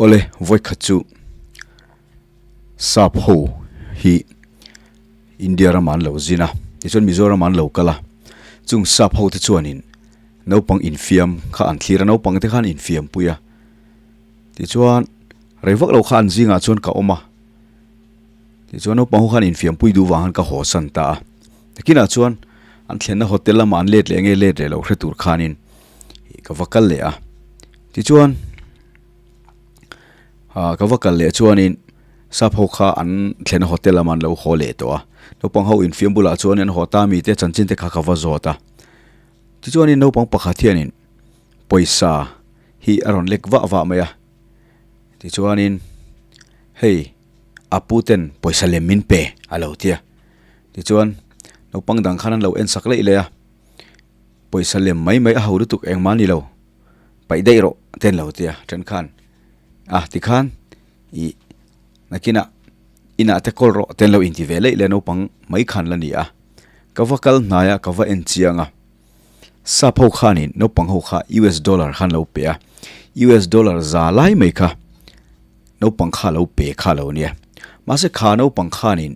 Awle, vawikhat chu sap ho hi India ramah an lo zin a, tichuan Mizoram an lo kal a, chung sap ho te chuanin naupang infiam kha an thlir a, naupang te khan infiam pui a, tichuan rei vak lo kha an zingah chuan ka awm a, tichuan naupang ho khan infiam pui duh vang khan ka haw san ta a, takinah chuan an thlenna hotel lamah an let leh nge let leh lo hre tur khanin ka va kal leh a, tichuan ah ka va kal leh chuanin sap ho kha an thlenna hotel lamah an lo haw leh tawh a, naupang ho infiam bulah chuan an haw ta mite chanchin te kha ka va zawt a, tichuanin naupang pakhat hianin pawisa hi a rawn lek vah vah mai a, tichuanin hei a pu ten pawisa lem min pe a lo ti a, tichuan naupang dang khan an lo en sak leih leh a. Pawisa lem mai mai a ho lutuk engmah ni lo, paih daih rawh te an lo ti a, then khan a tikhan ih nakinah inah te kawl rawh te an lo inti ve leih leh naupang mai khan la ni a, ka va kal hnai a ka va en chiang a, sap ho khanin naupang ho kha US dollar khan lo pe a, US dollar za lai mai kha naupang kha lo pe kha lo nia, mahse kha naupang khanin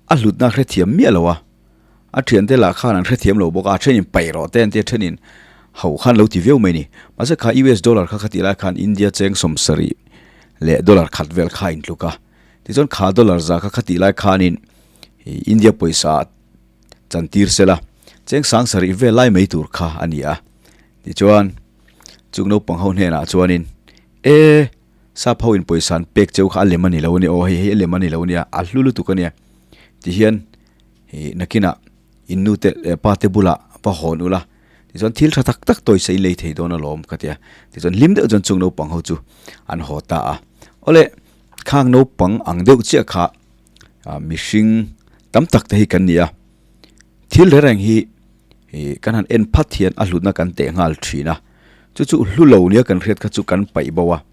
a hlutna hrethiam miah lo a. A thiante lah khan an hrethiam lo bawk a, a thenin paih rawh te an ti a, thenin ho khan lo ti viau mai a ni. Mahse kha US dollar kha khatih lai khan India cheng 70 leh dollar khat vel kha a intluk a. Tichuan kha dollar za kha khatih lai khanin India pawisa chantir sela cheng 70 vel lai mai tur kha a ni a. Tichuan chung naupang ho hnenah chuanin e sap ho in pawisa an pek cheu kha a lem a ni lo a ni aw, hei hei a lem a ni lo a nia, a hlu lutuk a nia tihian Ih nakinah in nu te leh pa te bulah va hawn ula tichuan thil tha tak tak tawisa in lei thei dawn alawm ka ti a, tichuan hlim deuh chuan chung naupang ho chu an haw ta a. Awle khang naupang ang deuh chiah kha mihring tam tak te hi kan ni a, thil reng reng hi ih kan han en phat hian a hlutna kan teh nghal thin a, chu chu hlu lo nia kan hriat kha chu kan paih bo a,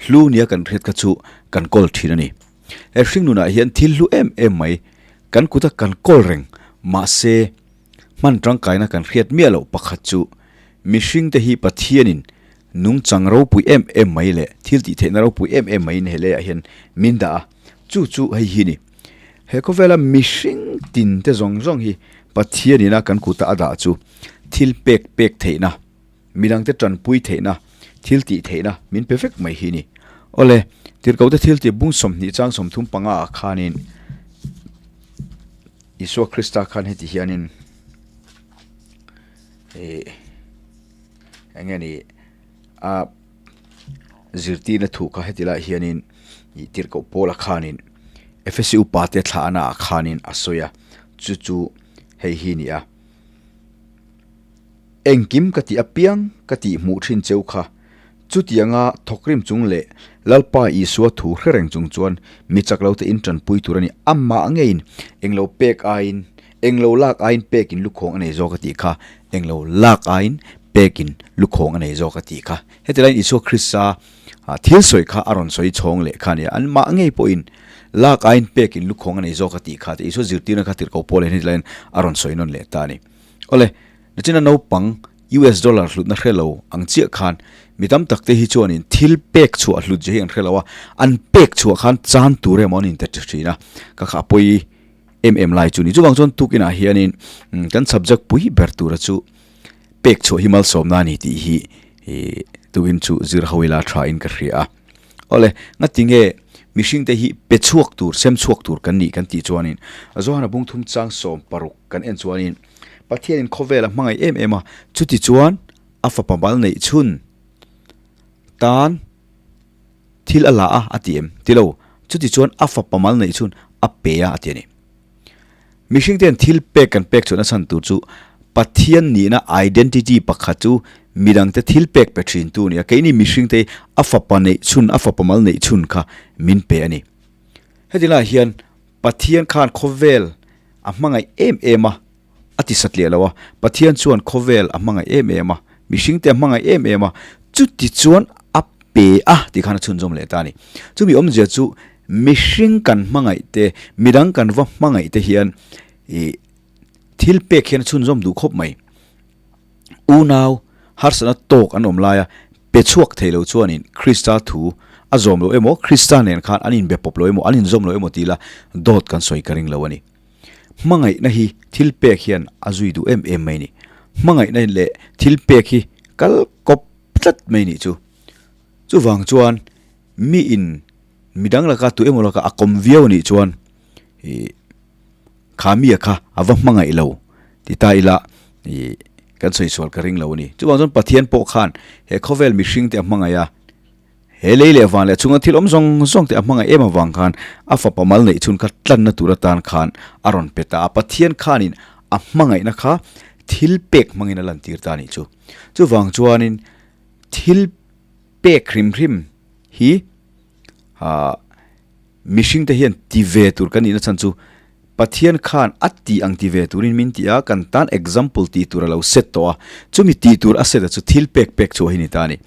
hlu nia kan hriat kha chu kan kawl thin a ni. He hring nunah hian thil hlu em em mai kan kuta kan kawl reng mahse hman tangkaina kan hriat miah loh pakhat chu mihring te hi Pathianin nungchang ropui em em mai leh thil tih theihna ropui em em maiin he leiah hian min dah a, chu chu hei hi ni. He khawvela mihring tin te zawng zawng hi Pathianina kan kuta a dah chu thil pek pek theihna, Midangte tanpui theihna, thil tih theihna min pe vek mai hi ni. Awle, Tirhkohte thil tih bung 20 chang 35 ah khanin Isua Krista khan heti hianin ih eng nge ni a zirtirna thu kha heti lai hianin ih Tirhkoh Paula khanin Efesi upate thlahna ah khanin a sawi a, chu chu hei hi ni a. Engkim ka tih apiang ka tih hmuh thin cheu kha. Chutianga thawkrim chung leh Lalpa Isua thu hre reng chung chuan mi chak lo te in tanpui tur a ni. Amah ngeiin englo pek aiin, englo lak aiin pekin lukhawng a nei zawk a tih kha. Englo lak aiin pekin lukhawng a nei zawk a tih kha. Heti laiin Isua Krista thil sawi kha a rawn sawi chhawng leh kha a ni a. Anmah ngei pawhin lak aiin pekin lukhawng a nei zawk a tih kha. Isua zirtirna kha tirhkoh Paul hian heti laiin a rawn sawi nawn leh ta a ni. Awle, Nachina naupang US dollar hlutna hre lo ang chiah khan mi tam tak te hi chuanin thil pek chhuah hlut zia hi an hre lo a, an pek chhuah khan chan tur emaw an inte thin a, ka kha pawi em em lai chu ni. Chuvang chuan tukinah hianin kan subject pui ber tura chu pek chhuah hi malsawmna a ni tih hi tukin chu zir ho ila tha in ka hria a. Awle, ngatinge mihringte hi pe chhuak tur, sem chhuak tur kan nih kan tih chuanin Johana bung thum chang 16 kan en chuanin Pathianin khawvel a hmangaih em em a, chuti chuan a fapa mal neih chhun tan thil a la a a ti em? Ti lo, chuti chuan a fapa mal neih chhun a pe a a ti a ni. Mihring ten thil pek kan pek chhuahna chhan tur chu Pathian nihna identity pakhat chu midangte thil pek pe thin tu a ni a, keini mihring te hi a fapa neih chhun, a fapa mal neih chhun kha min pe a ni. Heti laiah hian Pathian khan khawvel a hmangaih em em a, a ti satliah lo a, Pathian chuan khawvel a hmangaih em em a, mihringte a hmangaih em em a, chuti chuan a pe a tih khan a chhunzawm leh ta a ni. Chumi awmzia chu mihring kan hmangaih te, midang kan va hmangaih te hian ih thil pek hian a chhunzawm duh khawp mai. Unau harsatna tawk an awm laia pe chhuak thei lo chuanin Krista thu a zawm lo emaw, Krista nen khan an inbe pawp lo emaw, an inzawm lo emaw ti ila dawt kan sawi ka ring lo a ni. Hmangaihna hi thil pek hian a zui duh em em mai a ni. Hmangaihna leh thil pek hi kal kawp tlat mai a nih chu. Chuvang chuan mi in midang laka tu emaw laka a kawm viau a nih chuan ih kha mia kha a va hmangaih lo ti ta ila ih kan sawi sual ka ring lo a ni. Chuvang chuan Pathian pawh khan he khawvel mihring te a hmangaih a, he lei leh van leh chhunga thil awm zawng zawng te a hmangaih em avang khan a fapa mal neih chhun kha tlanna tur atan khan a rawn pe ta a. Pathian khanin a hmangaihna kha thil pek hmangin a lantir ta a nih chu. Chuvang chuanin thil pek hrim hrim hi ah mihring te hian ti ve tur kan nihna chhan chu Pathian khan a tih ang ti ve turin min ti a, kan tan example tih tur a lo set tawh a, chumi tih tur a set a chu thil pek pek chhuah hi ni ta a ni.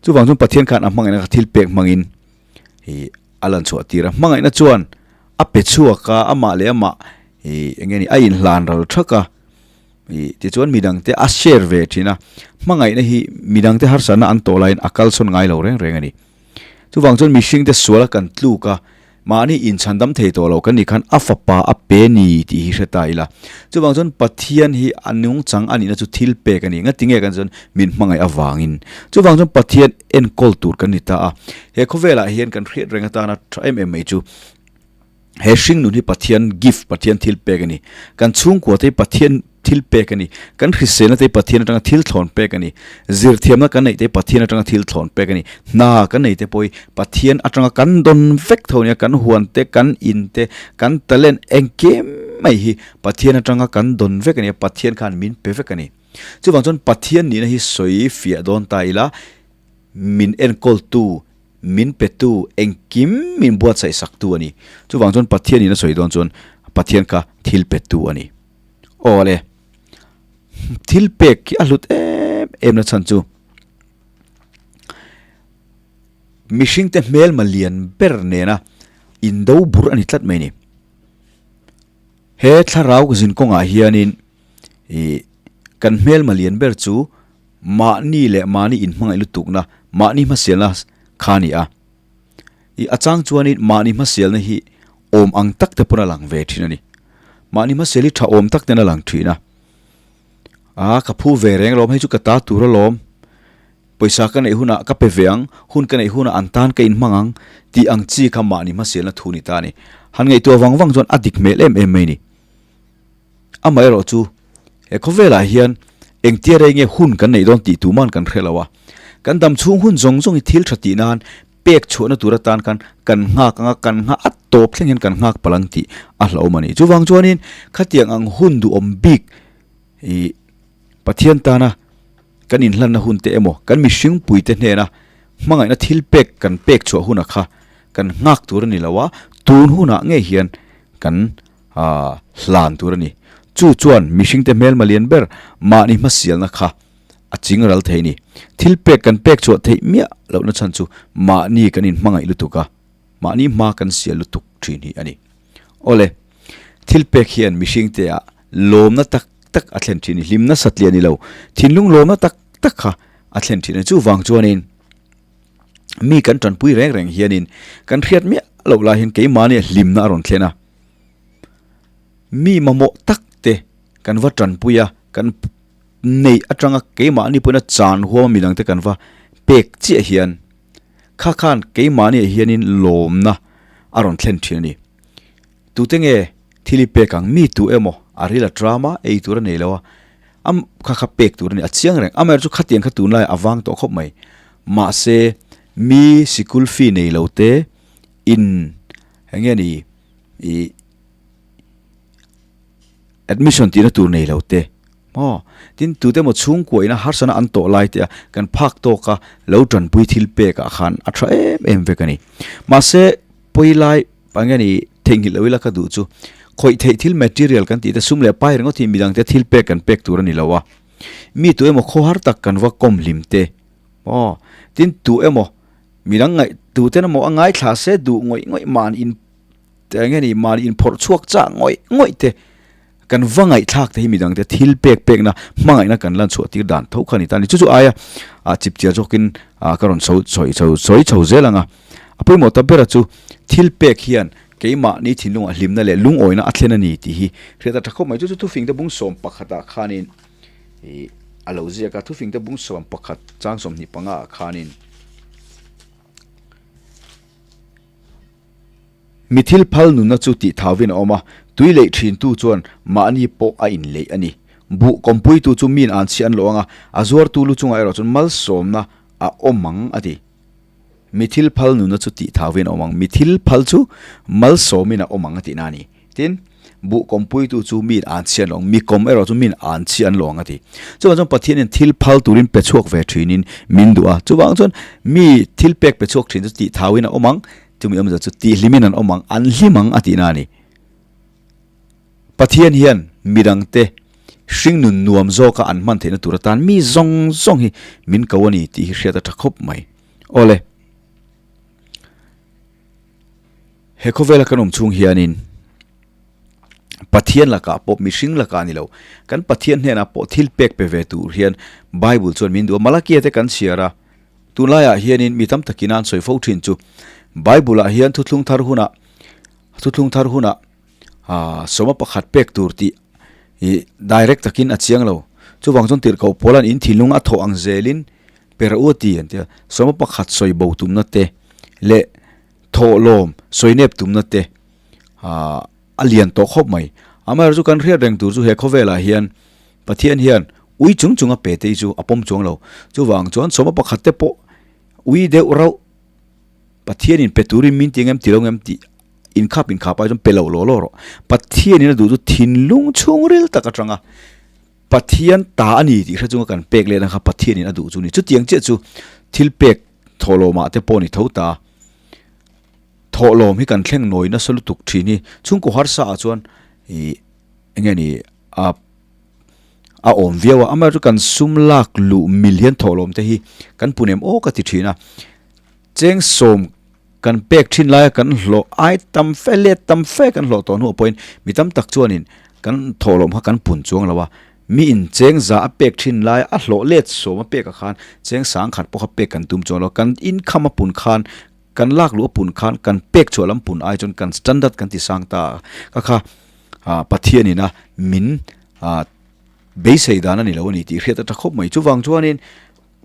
Chuvang chuan Pathian khan a hmangaihna kha thil pek hmangin ih a lan chhuah tir a, hmangaihna chuan a pe chhuak a, amah leh amah ih eng nge ni a inhlan ral thak a, ih tichuan midangte a share ve thin a, hmangaihna hi midangte harsatna an tawh laiin a kalsawn ngai lo reng reng a ni. Chuvang chuan mihringte suala kan tluk a, mahni inchhandam thei tawh lo kan nih khan a fapa a pe ni tih hi hre ta ila. Chuvang chuan Pathian hi a nungchang a nihna chu thil pek a ni. Ngatinge kan chuan min hmangaih avangin. Chuvang chuan Pathian enkawl tur kan ni ta a. He khawvelah hian kan hriat reng atana tha em em mai chu He hringnun hi Pathian gift, Pathian thil pek a ni. Kan chhungkua te hi Pathian thil pek a ni. Kan hriselna te hi Pathian atanga thil thlawn pek a ni. Zirthiamna kan neih te hi Pathian atanga thil thlawn pek a ni. Hna kan nei te pawh hi Pathian atanga kan dawn vek tho a nia. Kan huan te, kan in te, kan talent engkim mai hi Pathian atanga kan dawn vek a nia. Pathian khan min pe vek a ni. Chuvang chuan Pathian nihna hi sawi fiah dawn ta ila, min enkawltu, min petu, engkim min buatsaih saktu a ni. Chuvang chuan Pathianin a sawi dawn chuan Pathian kha thil petu a ni. Aw le, thil pek hi a hlut em em na chhan chu mihringte hmelma lian ber nena indo bur a ni tlat mai a ni. He thlarau zin kawngah hianin ih kan hmelma lian ber chu Mahni leh mahni inhmangaih lutukna, mahni hmasialna kha a ni a. I a chang chuanin mahni hmasialna hi awm ang tak te pawn a lang ve thin a ni. Mahni hmasial hi tha awm tak ten a lang thin a. A, ka phu ve reng alawm, hei chu ka ta tur alawm. Pawisa ka neih hunah ka pe ve ang, hun ka neih hunah an tan ka inhmang ang tih ang chi kha mahni hmasialna thu ni ta a ni. Han ngaihtuah vang vang chuan a dik hmel em em mai a ni. Amaherawh chu he khawvelah hian engtia rei nge hun kan neih dawn tih tuman kan hre lo a, kan dam chhung hun zawng zawng hi thil tha tih nan pek chhuahna tur atan khan kan nghak ang a, kan nghah a tawp thleng hian kan nghak palh ang tih a hlauhawm a ni. Chuvang chuanin khatiang ang hun duhawm bik ih Pathian tana kan inhlanna hun te emaw kan mihring puite hnena hmangaihna thil pek kan pek chhuah hunah kha kan nghak tur a ni lo a, tun hunah ngei hian kan A hlan tur a ni. Chu chuan mihringte hmelma lian ber mahni hmasialna kha a ching ral thei a ni. Thil pek kan pek chhuah theih miah lohna chhan chu mahni kan inhmangaih lutuk a, mahni hma kan sial lutuk thin hi a ni. Awle, thil pek hian mihringte ah lawmna tak tak a thlen thin a ni. Hlimna satliah ni lo, thinlung lawmna tak tak kha a thlen thin a ni. Chuvang chuanin mi kan tanpui reng reng hianin kan hriat miah loh lai hian keimahni hlimna a rawn thlen a. Mi mamawh tak te kan va tanpui a, kan neih atanga keimahni pawhin a chan huam a midang te kan va pek chiah hian kha khan keimahniah hianin lawmna a rawn thlen thin a ni. Tute nge thil i pek ang? Mi tu emaw a ril a tram a, ei tur a nei lo a, a kha kha pek tur a ni, a chiang reng. Amaherawhchu khatiang kha tunlaiah a vang tawh khawp mai. Mahse mi sikul fee nei lo te in eng nge ni ih admission tihna tur nei lo te maw tin tute emaw chhungkua ina harsana an tawh lai te a kan phak tawk a lo tanpui thil pek ah khan a tha em em vek a ni mahse pawi lai eng nge ni theihnghilh loh ila ka duh chu khawih theih thil material kan tih te sum leh pai ringawt hi midang te thil pek kan pek tur a ni lo a mi tu emaw khawhar tak kan va kawm hlim te maw tin tu emaw midang ngaih tuten emaw a ngaithla se duh ngawih ngawih mahni in Eng nge ni mahni inphawrh chhuak chah ngawih ngawih te. Kan va ngaihthlak te hi midangte thil pek pekna hmangaihna kan lan chhuah tir dan tho kha a ni ta a ni. Chu chu aia chipchiar zawkin ka rawn sawi chho sawi chho zel ang a. A pawimawh ta bera chu thil pek hian keimahni thinlungah hlimna leh lungawina a thlen a ni tih hi hriat a tha khawp mai. Chu chu thufingte bung 11 ah khanin ih a lo ziak a, thufingte bung 11 chang 25 ah khanin. Mi thil phal nunna chu tih thauvin a awm a, tui leih thintu chuan mahni pawh a inleih a ni. Buh kawmpuitu chu miin an chhi an lo ang a, a zuartu lu chungah erawh chuan malsawmna a awm ang a ti. Mi thil phal nunna chu tih thauvin a awm ang, mi thil phal chu malsawmin a awm ang a tihna a ni. Tin, buh kawmpuitu chu miin an chhi an lo ang, mi kawm erawh chu miin an chhi an lo ang a ti. Chuvang chuan Pathianin thil phal turin pe chhuak ve thinin min duh a. Chuvang chuan mi thil pek pe chhuak thin chu tih thauin a awm ang, chumi awmzia chu tihhlimin an awm ang, an hlim ang a tihna a ni. Pathian hian midangte hringnun nuam zawka an hman theihna tur atan mi zawng zawng hi min ko a ni tih hi hriat a tha khawp mai. Awle. He khawvela kan awm chhung hianin Pathian lakah pawh mihring lakah ni lo, kan Pathian hnenah pawh thil pek pe ve tur hian Bible chuan min duh a. Malakia te kan chhiar a, tunlaiah hianin mi tam takin an sawi fo thin chu Bible-ah hian thuthlung thar hunah thuthlung thar hunah sawma pakhat pek tur tih ih direct takin a chiang lo. Chuvang chuan tirhkoh pawlan in thinlung a thawh ang zelin pe rawh u a ti an ti a. Sawma pakhat sawi bo tumna te leh Thawhlawm, sawinep tumna te a lian tawh khawp mai. Amaherawhchu kan hriat reng tur chu he khawvelah hian Pathian hian ui chung chung a pe te hi chu a pawm chuang lo. Chuvang chuan sawma pakhat te pawh ui deuh rauh Pathianin pe turin min ti ngem ti lo ngem tih inkhap inkhap ai chuan pe loh law law rawh. Pathianin a duh chu thinlung chhungril tak atanga Pathian ta a ni tih hre chunga kan pek lehna kha Pathianin a duh chu a ni. Chutiang chiah chu thil pek thawhlawmah te pawh a ni tho ta. Thawhlawm hi kan thleng nawi nasa lutuk thin hi chhungkaw harsa ah chuan ih eng nge ni a a awm viau a, amaherawhchu kan sum lak luh mil hian thawhlawm te hi kan pun em aw ka ti thin a. Cheng sawm kan pek thin laia kan hlawh ai tam fe let tam fe kan hlawh tawh hnuah pawhin mi tam tak chuanin kan thawhlawm kha kan pun chuang lo a, mi in cheng za a pek thin laia a hlawh let sawm a pek ah khan cheng sang khat pawh kha pek kan tum chuang lo a, kan income a pun khan kan lak luh a pun khan kan pek chhuah lam pun ai chuan kan standard kan ti sang ta a, kha kha ah Pathianin a min ah beisei dan a ni lo a ni tih hriat a tha khawp mai. Chuvang chuanin.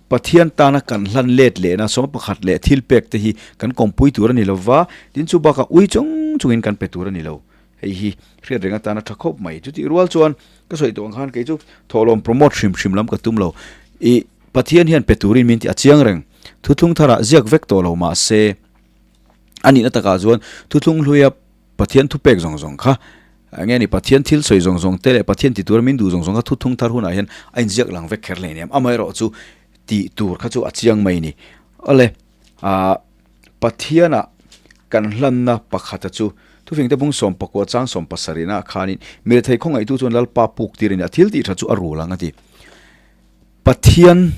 Pathian tana kan hlan let lehna sawma pakhat leh thil pek te hi kan kawmpui tur a ni lo va, tin chu bakah ui chung chungin kan pe tur a ni lo. Hei hi hriat reng atana tha khawp mai. Chutih rual chuan ka sawi tawh ang khan kei chu thawhlawm promote hrim hrim lam ka tum lo. Ih Pathian hian pe turin min tih a chiang reng. Thuthlung tharah ziak vek tawh lo mahse a nihna takah chuan thuthlung hluia Pathian thupek zawng zawng kha eng nge ni Pathian thil sawi zawng zawng te leh Pathian ti tura min duh zawng zawng kha thuthung thar hunah hian a inziak lang vek kher hle nia. Amaherawh chu tih tur kha chu a chiang mai ni. Awle ah Pathianah kan hlanna pakhata chu thufingte bung 19 chang 70 ah khanin mirethei khawngaihtu chuan Lalpa puk tir a ni a, thil tih tha chu a rul ang a ti. Pathian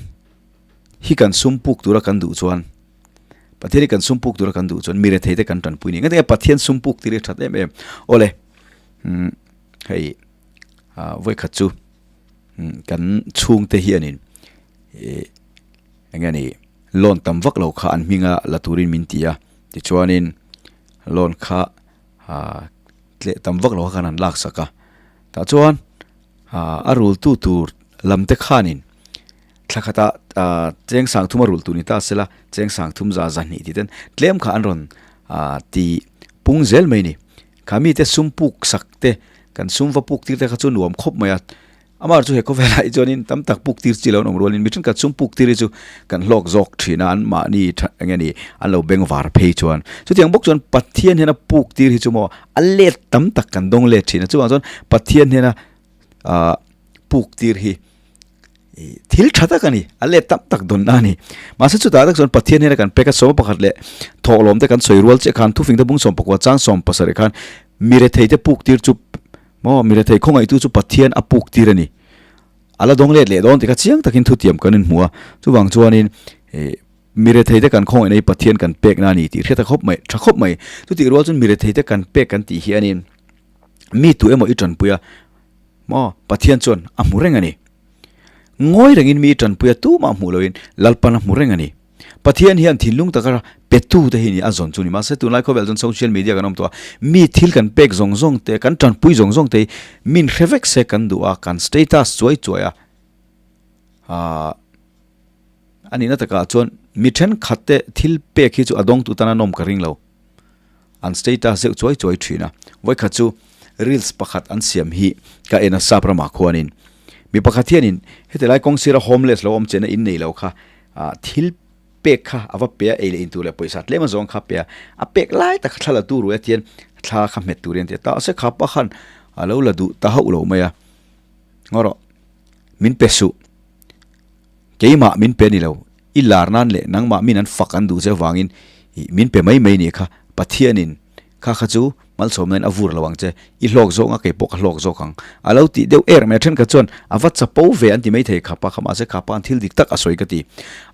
hi kan sum puk tura kan duh chuan Pathian hi kan sum puk tura kan duh chuan mi rethei te kan tanpui ni. Engati nge Pathian sum puk tir hi a that em em. Awle, umm hei ah vawikhat chu umm kan chhungte hianin ih eng nge ni loan tam vak lo kha an hminga la turin min ti a. Tichuanin loan kha ah tleh tam vak lo kha khan an laksak a. Tah chuan ah a rultu tur lam te khanin Thla khatah cheng sang thum a rulh tur ni ta sela, cheng sang thum za zahnih tih ten tlem kha an rawn ti pung zel mai ni. Kha mite sum puk sak te, kan sum va puk tir te kha chu nuam khawp mai a. Amah chu he khawvelah hi chuanin tam tak puk tir chi lo an awm rualin mi thenkhat sum puk tir hi chu kan hlawk zawk thin a, an mahni tha eng nge ni an lo beng var phei chuan. Chutiang bawk chuan Pathian hian a puk tir hi chu maw a let tam tak kan dawng let thin a, chuvang chuan Pathian hian a puk tir hi thil tha tak a ni, a let tam tak dawn a ni. Mahse chutah tak chuan Pathian hian a kan pek a, 11 leh thawhlawm te kan sawi rual chiah khan thufing te bung 19 chang 17 khan mi rethei te puk tir chu maw mi rethei khawngaihtu chu Pathian a puk tir a ni. A la dawng let leh dawn tih kha chiang takin thutiam kan inhmu a, chuvang chuanin mi rethei te kan khawngaihna hi Pathian kan pekna a ni tih hriat a khawp mai, tha khawp mai. Chutih rual chuan mi rethei te kan pek kan tih hianin mi tu emaw i tanpui a. Maw? Pathian chuan a hmu reng a ni. Ngawi rengin mi tanpui a tumah hmuh loin Lalpan a hmu reng a ni. Pathian hian thinlung taka petu te hi ni a zawn chu ni. Mahse tunlai khawvel chuan social media kan awm tawh a, mi thil kan pek zawng zawng te, kan tanpui zawng zawng te hi min hre vek se kan duh a, kan status chuai chuai a. Aaa a nihna takah chuan mi thenkhat te thil pek hi chu a dawngtu tan a nawm ka ring lo. An status deuh chuai chuai thin a. Vawikhat chu reels pakhat an siam hi ka en a sap ramah khuanin mi pakhat hianin heti lai kawng sira homeless lo awm chena in nei lo kha ah thil pek kha a va pe a, ei leh in tur leh pawisa tlem azawng kha a pe a, a pek lai tak kha thla la tur ruai a tian thla kha hmet turin a ti a, tah se khapa khan a lo la duh ta hauh lo mai a, ngaw rawh min pe suh. Keimah min pe ni lo, i lar nan leh nangmah min an fak an duh che avangin i min pe mai mai nih kha, Pathianin kha kha chu malsawmnain a vur lo ang che, i hlawk zawk nga kei pawh ka hlawk zawk ang. A lo tih deuh er mai a, thenkhat chuan a va chapo ve an ti mai thei khapa kha, mahse khapa an thil dik tak a sawi ka ti.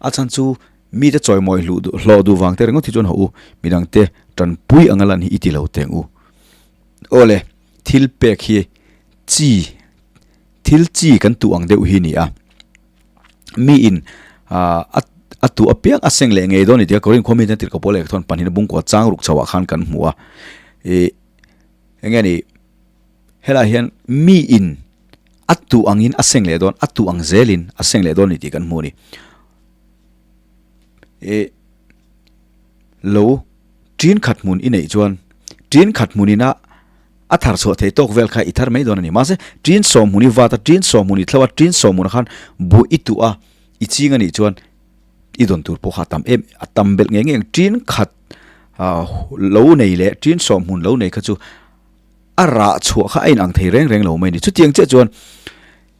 A chhan chu mite chawimawi hluh duh hlawh duh vang te ringawt hi chuan hawh u, midangte tanpui anga lan hi i ti lo teng u. Awle, thil pek hi chi Thil chi kan tuh ang deuh hi ni a, miin a a tuh apiang a seng leh ngei dawn a ni tih a Korin khua mite tirhkoh pawl leh thawn pahnih bungkua chang ruk chhoah khan kan hmu a, ih eng nge ni helaiah hian miin a tuh angin a seng leh dawn a tuh ang zelin a seng leh dawn a ni tih kan hmu a ni. Ih lo ṭin khat hmun i neih chuan ṭin khat hmunin a. A thar chhuah thei tawk vel kha i thar mai dawn a ni. Mahse, ṭin sawmhmun i vat a, ṭin sawmhmun i thlo a, ṭin sawmhmunah khan buh i tuh a, i ching a nih chuan i dawn tur pawh kha a tam em, a tam belh ngei ngei ang. Ṭin khat lo nei leh ṭin sawmhmun lo nei kha chu a rah chhuah kha a inang thei reng reng lo mai a ni. Chutiang chiah chuan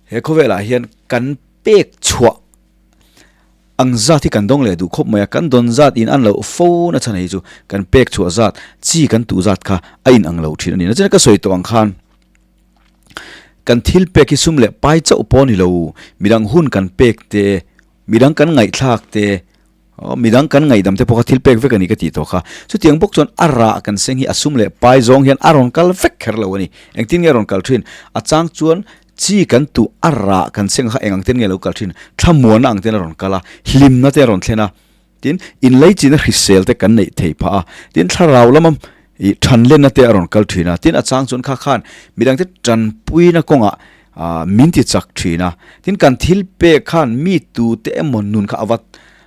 he khawvelah hian kan pek chhuah Ang zat hi kan dawng leh duh khawp mai a, kan dawn zat in an loh fo na chhan hei chu kan pek chhuah zat, chi kan tuh zat kha a in ang lo thin a ni. Nachina ka sawi tawh ang khan kan thil pek hi sum leh pai chauh pawh a ni lo, midang hun kan pek te, midang kan ngaihthlak te, midang kan ngaihdam te pawh kha thil pek vek a ni ka tih tawh kha. Chutiang bawk chuan a rah kan seng hi a sum leh pai zawng hian a rawn kal vek kher lo a ni. Engtin nge a rawn kal thin? A chang chuan Chi kan tuh a rah kan seng kha eng ang ten nge lo kal thin? Thlamuanna ang ten a rawn kal a, hlimna te a rawn thlen a, tin inleichina hrisel te kan neih thei phah a, tin thlarau lama ih thanlenna te a rawn kal thin a, tin a chang chuan kha khan midangte tanpuina kawngah ah min ti chak thin a, tin kan thil pek khan mi tute emaw nun kha a va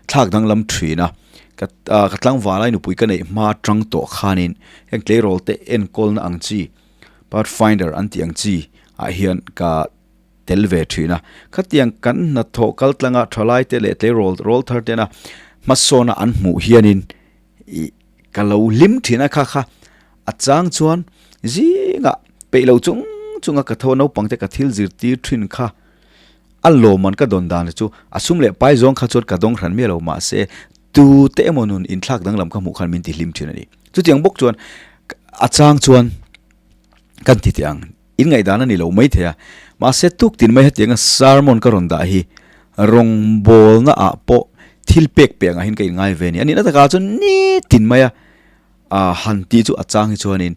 thlak danglam thin a, ka ah ka tlangvalai nupui ka neih hma tang tawh khanin heng tleirawl te enkawlna ang chi Pathfinder an tih ang chi ah hian ka tel ve thin a, khatiang kan hnathawh kal tlanga thalai te leh tleirawl rawl thar tena hmasawna an hmuh hianin ih ka lo hlim thin a kha kha a chang chuan zingah peih lo chung chunga ka tho a naupang te ka thil zirtir thin kha a lawmman ka dawn dan chu a sum leh pai zawng kha chuan ka dawng hran miah lo mahse tu te emaw nun inthlak danglam ka hmuh khan min ti hlim thin a ni. Chutiang bawk chuan a chang chuan kan ti teh ang, in ngaihdan a ni lo mai thei a, mahse tuk tin mai hetianga sermon ka rawn dah hi rawngbawlna ah pawh thil pek pek angah hian ka inngai ve a ni. A nihna takah chuan nitin maia han tih chu a chang hi chuanin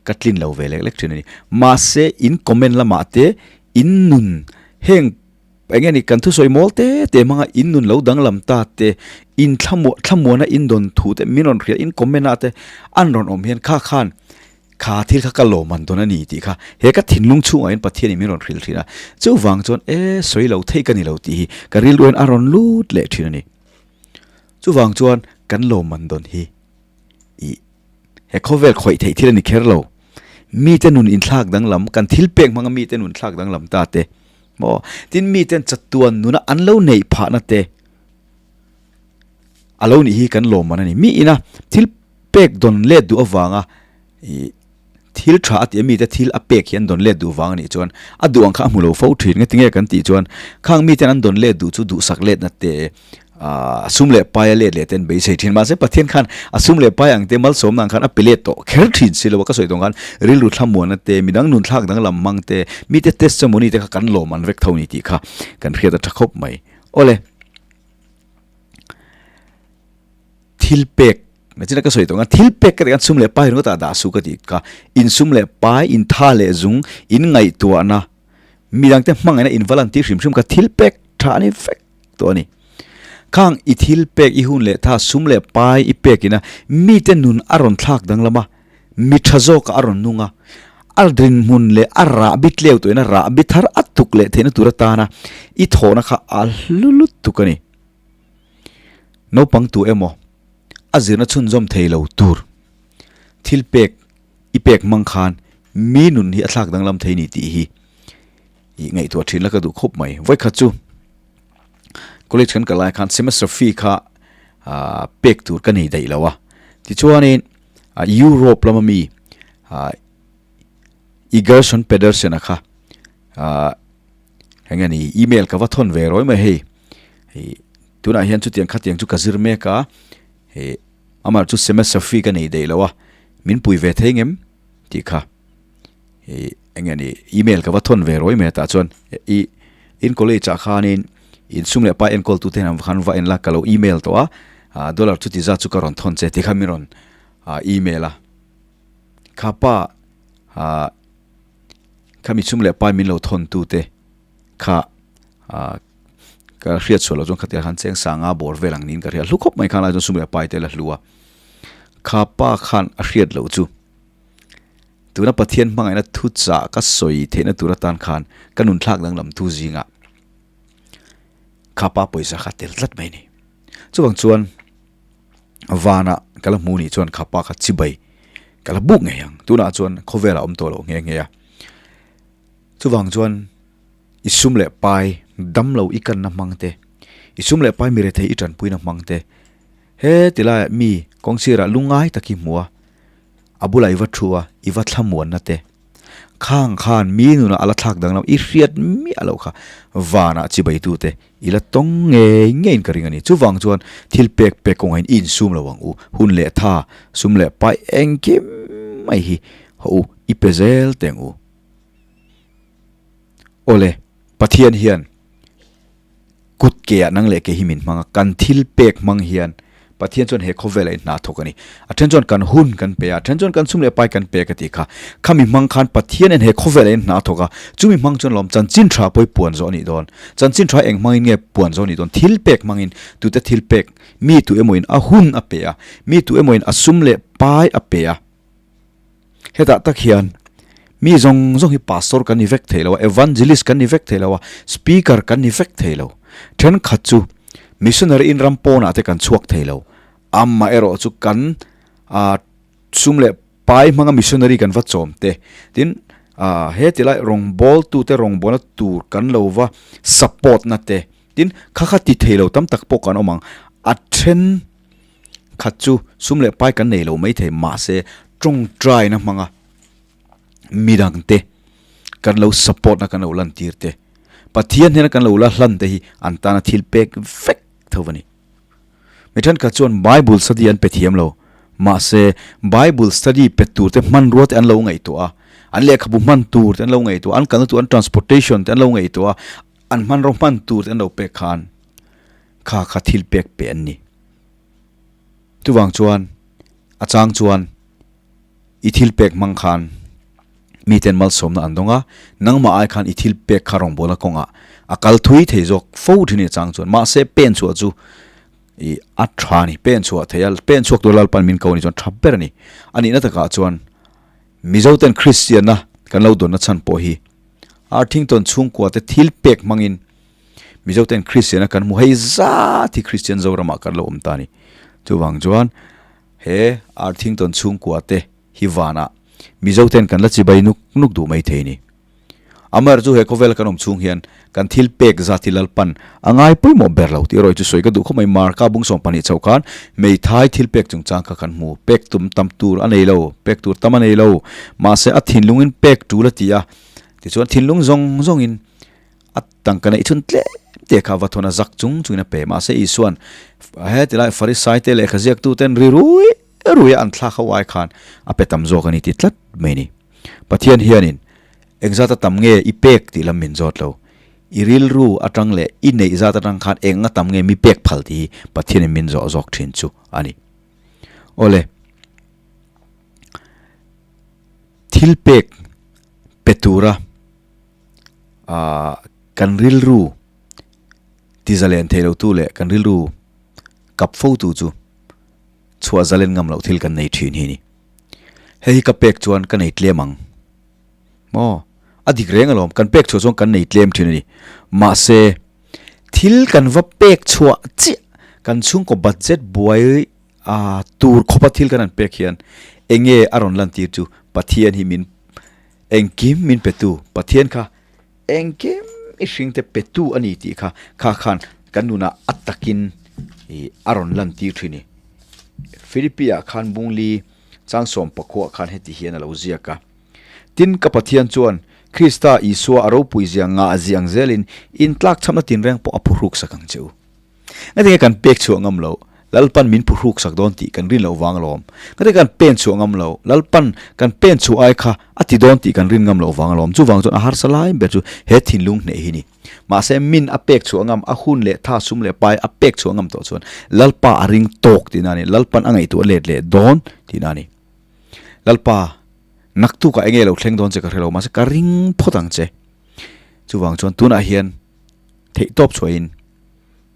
ka tlin lo ve lek lek thin a ni. Mahse in comment lamah te in nun heng Eng nge ni, kan thusawi mawl te te hmanga in nun lo danglam ta te, in thlamuah thlamuana in dawn thu te, min rawn hria in comment ah te an rawn awm hian kha khan kha thil kha ka lawm an dawn a ni tih kha he ka thinlung chhungah hian Pathian in min rawn hrilh thin a. Chuvang chuan e sawi lo thei ka ni lo tih hi ka rilru hian a rawn lut leh thin a ni. Chuvang chuan kan lawm an dawn hi ih He khawvel khawih theih thil a ni kher lo. Mite nun inthlak danglam, kan thil pek hmanga mite nun thlak danglam ta te, maw? Tin, miten chatuan nuna an lo neih phahna te a lo nih hi kan lawmman a ni. Mi ina thil pek dawn let duh avanga ih thil tha a tih a mite thil a pek hi an dawn let duh vang a nih chuan a duh ang kha a hmu lo fo thin. Ngatinge kan tih chuan khang miten an dawn let duh chu duhsak letna te A sum leh pai a let leh te an beisei thin. Mahse Pathian khan a sum leh pai ang te malsawmna ang khan a pe let tawh kher thin si lo a. Ka sawi tawh ang khan rilru thlamuanna te, midang nun thlak danglam hmang te, mite testimony te kha kan lawm an vek tho ni tih kha kan hriat a tha khawp mai. Awle. Thil pek, nachina ka sawi tawh ang khan thil pek ka tih khan sum leh pai ringawt ah dah su ka tih kha. In sum leh pai, in tha leh zung, in ngaihtuahna. Midangte hmangaihna inva lan tir hrim hrim kha thil pek tha a ni vek tawh a ni. Khang i thil pek i hun leh tha sum leh pai i pekin a mite nun a rawn thlak danglam a, mi tha zawkah a rawn nung a, a rinhmun leh a rahbi tleu tawhin a rahbi thar a tuk leh theihna tur atana i thawhna kha a hlu lutuk a ni. Naupang tu emaw a zirna chhunzawm thei lo tur thil pek i pek hmang khan mi nun hi a thlak danglam thei ni tih hi i ngaihtuah thin la ka duh khawp mai. Vawikhat chu college kan kal lai khan semester fee kha ah pek tur ka nei daih lo a, tichuanin Europe lama mi ah Egerson Pedersen-a kha ah eng nge ni email ka va thawn ve rawi mai hei ih tunah hian chutiang khatiang chu ka zir mek a ih amah chu semester fee ka nei daih lo a min pui ve thei ngem tih kha ih eng nge ni email ka va thawn ve rawi mai a tah chuan ih in college ah khanin in sum leh pa enkawl tute hian khan va en la ka lo email tawh a ah dollar chuti zat chu ka rawn thawn che tih kha min rawn ah email a kha pa ah Khami chhung leh pai min lo thawn tu te kha ah ka hriat chhuah loh chuan khatiang khan cheng sanga bawr vel ang niin ka hria hlu khawp mai khan lai chuan sum leh pai te la hlu a kha pa khan a hriat loh chu tuna Pathian hmangaihna thu chah ka sawi theihna tur atan khan ka nun thlak danglam thu zingah kha pa pawisa kha tel tlat mai a ni chuvang chuan. Vanah ka la hmu nih chuan khapa kha chibai ka la buk ngei ang. Tunah chuan khawvelah awm tawh loh nghe nghe a. Chuvang chuan i sum leh pai dam lo i kanna hmang te, i sum leh pai mi rethei i tanpuina hmang te, he ti laiah mi kawngsirah lungngai tak hi hmu a, a bulah i va thu a, i va thlamuanna te, khang khan mi nunah a la thlak danglam i hriat miah loh kha vanah chibaitute I la tawng ngei ngeiin ka ring a ni. Chuvang chuan thil pek pek kawngah hian i insum lo ang u. Hun leh tha, sum leh pai engkim mai hi haw u, i pe zel teh ang u. Awle, Pathian hian kut keah nang leh kei hi min hmang a, kan thil pek hmang hian Pathian chuan he khawvelah in hna thawk a ni. A then chuan kan hun kan pe a, a then chuan kan sum leh pai kan pe ka tih kha. Khami hmang khan Pathian in he khawvelah in hna thawk a, chumi hmang chuan lawm chanchin tha pawh i puan zawh a nih dawn. Chanchin tha eng hmangin nge puan zawh a nih dawn? Thil pek hmangin, tute thil pek, mi tu emaw in a hun a pe a, mi tu emaw in a sum leh pai a pe a. Hetah tak hian mi zawng zawng hi pastor kan ni vek thei lo a, evangelist kan ni vek thei lo a, speaker kan ni vek thei lo. Thenkhat chu missionary in ram pawnah te kan chhuak thei lo. Amah erawh chu kan ah sum leh pai hmanga missionary kan va chawm te. Tin, ah he tilai rawngbawltute rawngbawlna tur kan lo va support na te. Tin, kha kha ti thei lo tam tak pawh kan awm ang. A then Khat chu sum leh pai kan nei lo maithei mahse tawngtaina hmanga midangte kan lo support na kan lo lan tir te, Pathian hnena kan lo la hlan te hi an tana thil pek vek tho a ni. Mi thenkhat chuan Bible study an pe thiam lo mahse Bible study pe tur te hmanrua te an lo ngaihtuah a, an lehkhabu hman tur te an lo ngaihtuah a, an kalna tur an transportation te an lo ngaihtuah a, an hmanraw hman tur te an lo pek khan kha kha thil pek pe an ni. Chuvang chuan a chang chuan i thil pek hmang khan miten malsawmna an dawng a, nangmah ai khan i thil pek kha rawngbawlna kawngah a kal thui thei zawk fo thin a ni a chang chuan. Mahse pen chhuah chu i a tha a ni, pen chhuah thei a, pen chhuak tur Lalpan min ko a ni chuan tha ber a ni. A nihna takah chuan Mizoten Kristianna kan lo dawnna chhan pawh hi Arthington chhungkua te thil pek hmangin Mizo ten Kristian a kan hmu hei zat hi Kristian Zoramah kan lo awm ta a ni. Chuvang chuan he Arthington chhungkua te hi vanah Mizo ten kan la chibai nuk nuk duh mai thei a ni. Amaherawh chu he khawvela kan awm chhung hian kan thil pek zat hi Lalpan a ngai pawimawh ber lo tih erawh chu sawi ka duh khawp mai. Marka bung 12 chhoh khan hmeithai thil pek chungchang kha kan hmu. Pek tum tam tur a nei lo, pek tur tam a nei lo. Mahse a thinlungin pek tul a ti a, tichuan thinlung zawng zawngin A tangka neih chhun tlem te kha va thawn a zak chung chungin a pe. Mahse Isua'n heti lai Farisaite lehkha ziaktuten ri rui rui a an thlak ho ai khan a pe tam zawk a ni ti tlat mai a ni. Pathian hianin engzat a tam nge i pek tih lam min zawt lo. I rilru atang leh i neih zat atang khan eng a tam nge mi pek phal tih hi Pathianin min zawh zawk thin chu a ni. Awle, thil pek pe tura. Ahh kan rilru ti zalen thei lo tu leh kan rilru kap fo tu chu chhuah zalen ngam loh thil kan nei thin hi ni. Hei hi ka pek chuan ka nei tlem ang. Maw? A dik reng alawm, kan pek chhuah chuan kan nei tlem thin a ni. Mahse, thil kan va pek chhuah chiah, kan chhungkaw budget buai a tur khawpa thil kan han pek hian eng nge a rawn lantir chu Pathian hi min engkim min petu, Pathian kha engkim i hringte petu a ni tih kha kha khan kan nunah a takin ih a rawn lantir thin a ni. Philippi ah khan Bungli Changsawm pakhuah khan heti hian a lo ziak a, Tin, ka Pathian chuan Krista Isua a ropuizia ngah ziang zelin intlakchhamna tinreng pawh a phuhruk sak ang che u. Ngatinge kan pek chhuah ngam loh? Lalpan min phuhruk sak dawn tih kan rin loh vang alawm. Ngatinge kan pen chhuah ngam loh? Lalpan kan pen chhuah ai kha a ti dawn tih kan rin ngam loh vang alawm. Chuvang chuan a harsa lai ber chu he thinlung hneh hi ni. Mahse, min a pek chhuah ngam, a hun leh tha sum leh pai a pek chhuah ngam tawh chuan Lalpa a ring tawk tihna a ni. Lalpan a ngaihtuah let leh dawn tihna a ni. Lalpa, naktukah enge lo thleng dawn che ka hre lo, mahse ka ring phawt ang che. Chuvang chuan tunah hian theihtawp chhuahin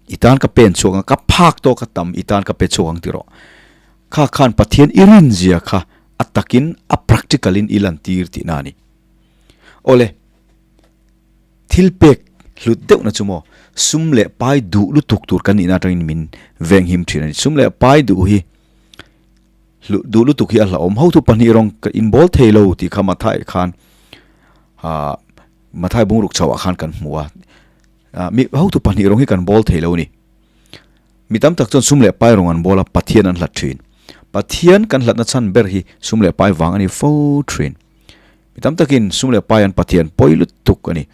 i tan ka pen chhuak ang, ka phak tawk a tam i tan ka pe chhuak ang tih rawh. Kha khan Pathian i rinzia kha a takin a practical in i lantir tihna a ni. Awle. Thil pek hlut deuhna chu maw sum leh pai duh lutuk tur kan nihna atangin min venghim thin a ni. Sum leh pai duh hi hlut duh lutuk hi a hlauhawm. Hotu pahnih rawng ka inbawl thei lo tih kha Mathai khan ah Mathai bungruk chhoah khan kan hmu a. Ah mi hotu pahnih rawng hi kan bawl thei lo a ni. Mi tam tak chuan sum leh pai rawng an bawl a, Pathian an hlat thin. Pathian kan hlatna chhan ber hi sum leh pai vang a ni fo thin. Mi tam takin sum leh pai an Pathian pawi lutuk a ni.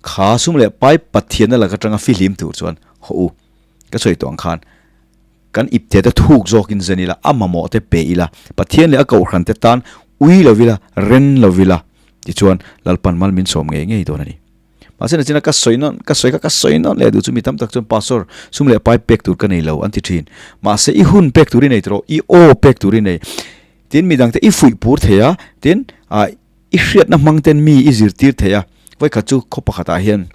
Kha sum leh pai Pathianna lak atanga fihlim tur chuan haw u. Ka sawi tawh ang khan kan ipte te thuk zawkin zen ila, a mamawh te pe ila, Pathian leh a kohhran te tan ui lo ila, ren lo ila tichuan Lalpan mal min sawm ngei ngei dawn a ni. Mahse nachina ka sawi nawn, ka sawi kha ka sawi nawn leh duh chu mi tam tak chuan Pastor sum leh pai pek tur ka nei lo an ti thin. Mahse i hun pek tur i nei tawh, i aw pek tur i nei. Tin midangte i fuih pur thei a, tin ah i hriatna hmang ten mi i zirtir thei a. Vawikhat chu khaw pakhatah hian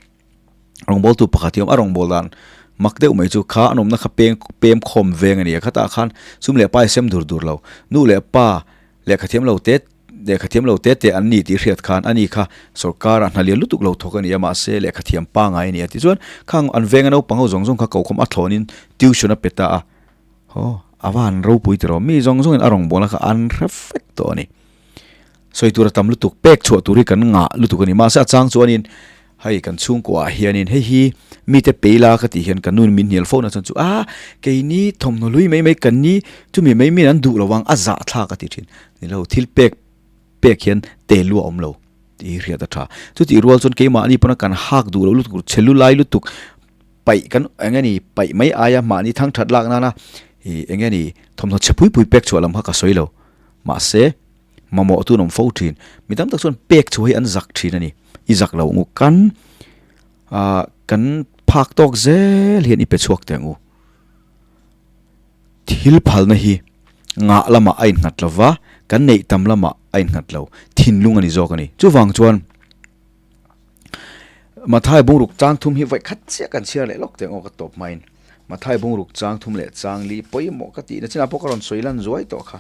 rawngbawltu pakhat hi a awm a, a rawngbâwl dan mak deuh mai chu kha an awmna kha peng pem khawm veng a ni a, khatah khan sum leh pa i sem dur dur lo. Nu leh pa lehkha thiam lo te lehkha thiam lo te te an ni tih hriat khan ani kha sorkar ah hna lian lutuk lo thawk a ni a, mahse lehkha thiam pangai a ni a. Tichuan khang an venga naupang ho zawng zawng kha kokhawm a thlawnin tuition a pe ta a. Aw, a va han ropui tiraw? Mi zawng zawngin a rawngbawlna kha an hre fek tawh a ni. Sawi tur a tam lutuk, pek chhuah tur hi kan ngah lutuk a ni. Mahse a chang chuanin hei kan chhungkuaah hianin hei hi mite pei la ka tih hian ka nun min hnial fo na chuan chu a keini thawmhnaw hlui mai mai kan ni chumi mai min an duh lo vang a zahthlak a ti thin. Ni lo, thil pek pek hian tel lu a awm lo tih hi hriat a tha. Chutih rual chuan keimahni pawna kan hak duh loh lutuk, chhe lu lai lutuk Paih kan eng nge ni paih mai aia mahni thang that lak nana ih eng nge ni thawmhnaw chhe pui pui pek chhuah lam kha ka sawi lo. Mahse mamawh tu an awm fo thin. Mi tam tak chuan pek chhuah hi an zak thin a ni. I zak lo ang u. Kan ah kan phak tawk zel hian i pe chhuak teh ang u. Thil phalna hi ngah lamah a innghat lo va, kan neih tam lamah a innghat lo. Thinlung a ni zawk a ni. Chuvang chuan. Mathai bungruk chang thum hi vawi khat chiah kan chhiar leh lawk teh ang aw ka tawp hmain. Mathai bungruk chang thum leh chang li pawimawh ka tihna chinah pawh ka rawn sawi lan zuai tawh kha.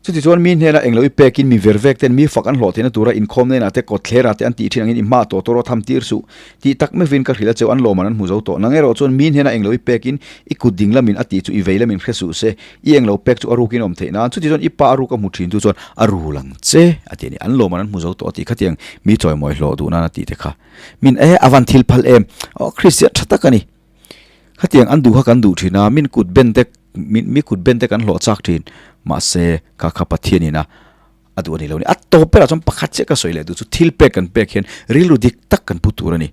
Chuti chuan mi hnena englo i pekin mi ver vek ten mi fak an hlawh theihna tura inkhawm hnenah te kawtthlerah te an tih thin angin i hma tawh tawh rawh tham tir suh tih tak meuhin ka hrilh a cheu an lawman an hmu zo tawh. Nang erawh chuan mi hnena englo i pekin i kut ding lamin a tih chu i vei lamin hre suh se. I englo pek chu a rukin a awm theih nan, chuti chuan i pa a ruk a hmu thin tu chuan a rul ang che a ti a ni. An lawm an an hmu zo tawh a tih khatiang mi chawimawi hlawh duh nan a tih te kha. Min e a van thil phal em, aw Kristian tha tak a ni. Khatiang an duh kha kan duh thin a, min kut ben te mi kut ben te kan hlawh chak thin. Mahse kha kha Pathian in a a duh a ni lo a ni. A tawp berah chuan pakhat chiah ka sawi leh duh chu thil pek kan pek hian rilru dik tak kan pu tur a ni.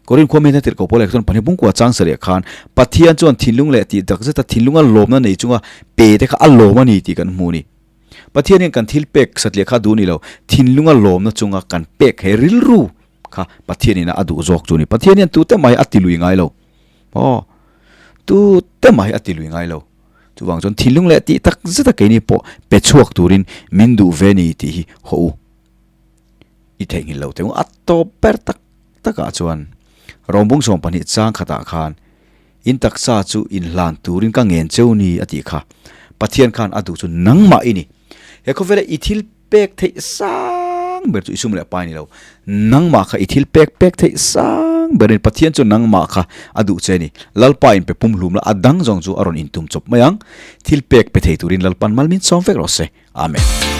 Korin khua mite tirhkoh pawl leh chuan pahnih bungkua chang sarih khan Pathian chuan thinlung leh tih dak zeta thinlunga lawmna nei chunga pe te kha a lawm a ni tih kan hmu a ni. Pathian hian kan thil pek satliah kha a duh a ni lo, thinlunga lawmna chunga kan pek he rilru kha Pathian ina a duh zawk chu a ni. Pathian hian tute mah hi a tilui ngai lo. Aw, tute mah hi a tilui ngai lo. Chuvang chuan thinlung leh tih tak zeta keini pawh pe chhuak turin min duh ve ni tih hi haw u. I theihnghilh lo teh a tawp ber tak takah chuan Rawmbung 12 chang khatah khan in taksa chu inhlan turin ka ngen cheu ni a tih kha. Pathian khan a duh chu nangmah i ni. He khawvela i thil pek theih sang ber chu i sum leh pai ni lo. Nangmah kha i thil pek pek theih sang ber a ni. Pathian chu nangmah kha a duh che a ni. Lalpa in pe pumhlum la a dang zawng chu a rawn intum chawp mai ang. Thil pek pe thei turin Lalpan mal min sawm vek rawh se. Amen.